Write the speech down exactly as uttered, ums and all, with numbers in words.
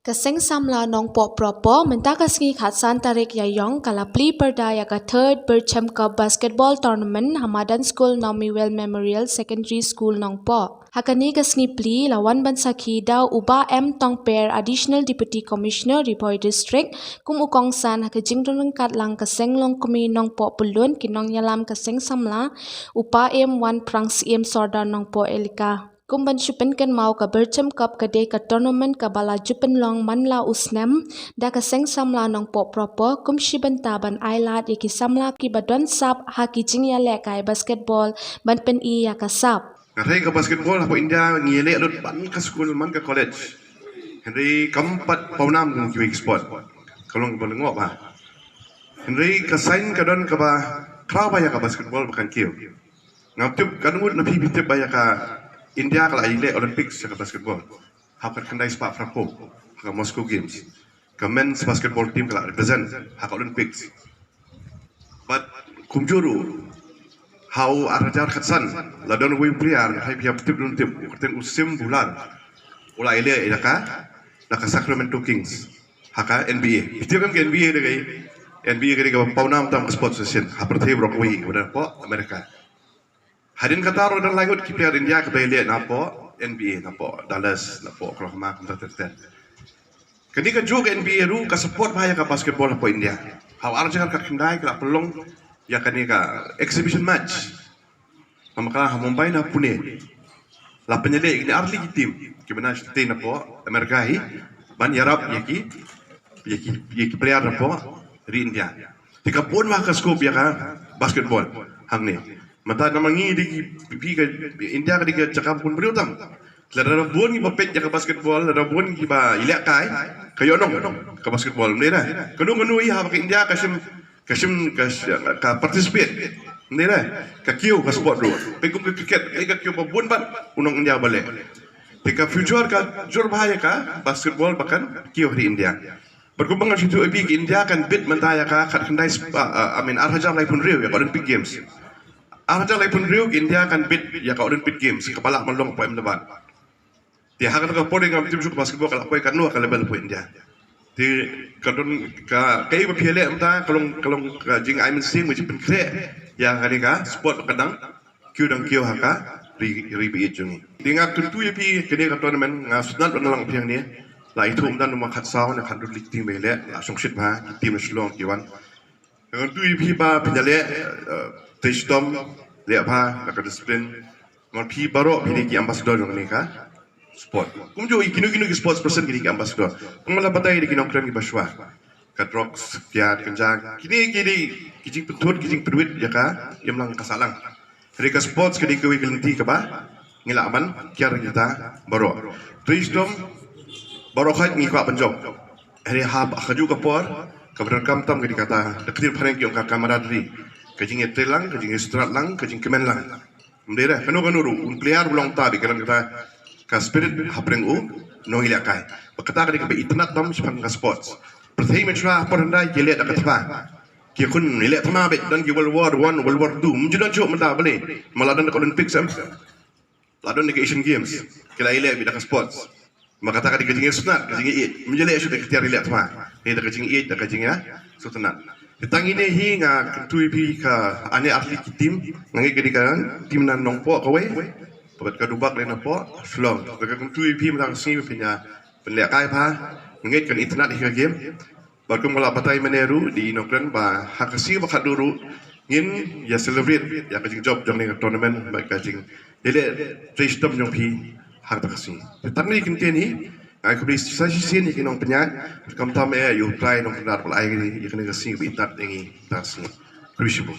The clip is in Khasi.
Ka Seng Samla Nongpoh Proper, mynta ka sngi khatsan tarik Ïaiong, ka la plie pyrda ïa ka Third Byrchem Cup Basketball Tournament ha madan skul Naomi Well Memorial Secondary School Nongpoh. Ha kane ka sngi plie la wan ban sakhi da u Bah M Tongper, Additional Deputy Commissioner, Ri Bhoi District, kum u kongsan ha ka jingrung ryngkat lang ka Seng Longkmie Nongpoh Pyllun, ki nongïalam ka Seng Samla, u Paiem Wanphrang, Syiem Sordar Nongpoh Elaka. Kum ban shu pynkynmaw, ka Byrchem Cup ka dei ka tournament kaba la ju pynlong man la u snem da ka Seng Samla Nongpoh Proper, kum shi bynta ban ailad ïa ki samla kiba don sap ha ki jingïalehkai basketball ban pyni ïa ka sap. Nga tharai ka basketball hapoh India ngi ïaleh lut man ka skul man ka college. Hynrei kam pat pawnam kum kiwei ki sport. Ka long kaba lyngngoh bha. Hynrei ka saiñ ka don kaba khraw bha ïa ka basketball ba kan kiew. Ngam tip katno ngut na phi phi tip ba ïa ka India ka la ïaleh Olympics ïa ka basketball. Ha ka khatkhyndai spah phra phew ha ka Moscow Games. Ka men's basketball team ka la represent ha ka Olympics. Bad kumjuh ruh ha u ar hajar khatsan la don uwei u player, nga tharai phi ïa tip, don tip, u kyrteng u Sim Bhullar. U la ïaleh ïa ka, na ka Sacramento Kings ha ka N B A. Phi tip em ka N B A da kaei? N B A ka dei kaba pawnam tam ka sports association ha pyrthei baroh kawei, wat hapoh America. Hadien kata ruh don lai ngut ki player India kiba ïaleh napoh N B A, napoh Dallas, napoh Oklahoma, kumta ter ter. Kane kajuh ka N B A ruh ka support bha ïa ka basketball hapoh India. Ha u ar hajar khatkhyndai ka la pynlong ïa kane ka exhibition match. Namar ka ha Mumbai na Pune la pynïaleh ïa kine ar tylli ki team kiba na shatei napoh America hi ban ïarap ïa ki, ïa ki, ïa ki player napoh ri India. Te ka bun bha ka scope ïa ka basketball hangne. Mynta namar ngi dei ki, phi, ka India ka dei ka jaka ba bun briew tam. Lada bun ngi ba peit ïa ka basketball, lada bun ngi ba ïalehkai, ka ïohnong ka basketball, mynta. Kano kano hi ha ka India ka shim, ka shim, ka sh-, ka participate, mynta. Ka kiew ka sport ruh. Peit kum ka cricket, ka kiew ba bun bad u nong India ba leh. Te ka future ka jur bha ïa ka basketball ba kan kiew ha ri India. Bad kumba nga shu tip, ïa phi, ka India kan bit mynta ïa ka khatkhyndai sp-, ah, ah, I mean, ar hajar laiphew hynriew ïa ka Olympic Games. Ar hajar laiphew hynriew ka India kan bit ïa ka Olympic Games kaba lah ban long hapoh Ahmedabad. Te ha kata ka por ngam tip shuh ka basketball ka la poi katno ka level hapoh India. Te ka don ka, kaei ba phi ïaleh mynta ka long, ka long ka jingai mynsiem, ka jingpynkhreh ïa kane ka sport ba ka dang kiew dang kiew ha ka ri, ri baieit jong ngi. Te nga kyntu ïa phi, kane ka tournament nga sngewtynnat ban ïalang phi hangne. La ithuh mynta kum khatsaw ne khatdui tylli ki team ba ïaleh, la shongshit bha ki team na Shillong ki wan. Nga kyntu ïa phi ba phin ïaleh, eh, trei shitom, leh bha na ka discipline. Namar phi baroh phi dei ki ambassador jong kane ka sport. Kumjuh ïa kino kino ki sports person ki dei ki ambassador. Kumba la batai da ki nongkren kiba shuwa. Ka drugs, kiad, kynjang. Kine ki dei ki jingpynthut, ki jingpynwit ïa ka imlang ka sahlang. Hynrei ka sports ka dei kawei ka lynti kaba ngi lah ban kiar ïa kita baroh. Trei shitom, baroh khoit ngi kwah ban jop. Hynrei ha kajuh ka por kaba donkam tam ka dei kata, da ka ktien phareng ki ong ka camaraderie. Ka jingïatreilang, ka jingïasngewthuh lang, ka jingkmen lang. Mynta re, kano kano ruh, un player u long ta, dei ka long kata ka spirit hapdeng u nongïalehkai. Ba kata ka dei kaba itynnad tam shaphang ka sports. Pyrthei mynshuwa ha por hyndai ki leh da ka thma. Ki khun ïaleh thma beit, don ki World War One, World War Two, ym ju don shuh mynta balei. Ma la don ka Olympics em. La don ka Asian Games, ki la ïaleh beit da ka sports. Ma kata ka dei ka jingïasngewthuh, ka jingïeit. Ym ju leh shuh da ka tiar ïaleh thma. Dei da ka jingïeit, da ka jingïasngewthuh. Te tang ine hi nga kyntu ïa phi ka ane ar tylli ki team, nga ngeit ka dei ka team na Nongpoh kawei. Bad ka Dubak dei na Pohshnong. Nga kyntu ïa phi mynta ka sngi ba phin ïa pynlehkai bha. Nga ngeit kan itynnad hi ka game. Bad kum ba la batai mynne ruh da i nongkren ba ha ka sngi ba khatduh ruh ngin ïa celebrate ïa ka jingjop jong kane ka tournament bad ka jingïaleh trei shitom jong phi ha kata ka sngi. Te tang ïa kine hi, nga ai khublei sa shisien ïa ki nongpynïaid, khamtam eh ïa u trai nongkyndit ba la ai ïa kane ka sngi ba itynnad ïa ngi ha kata ka sngi. Khublei shibun.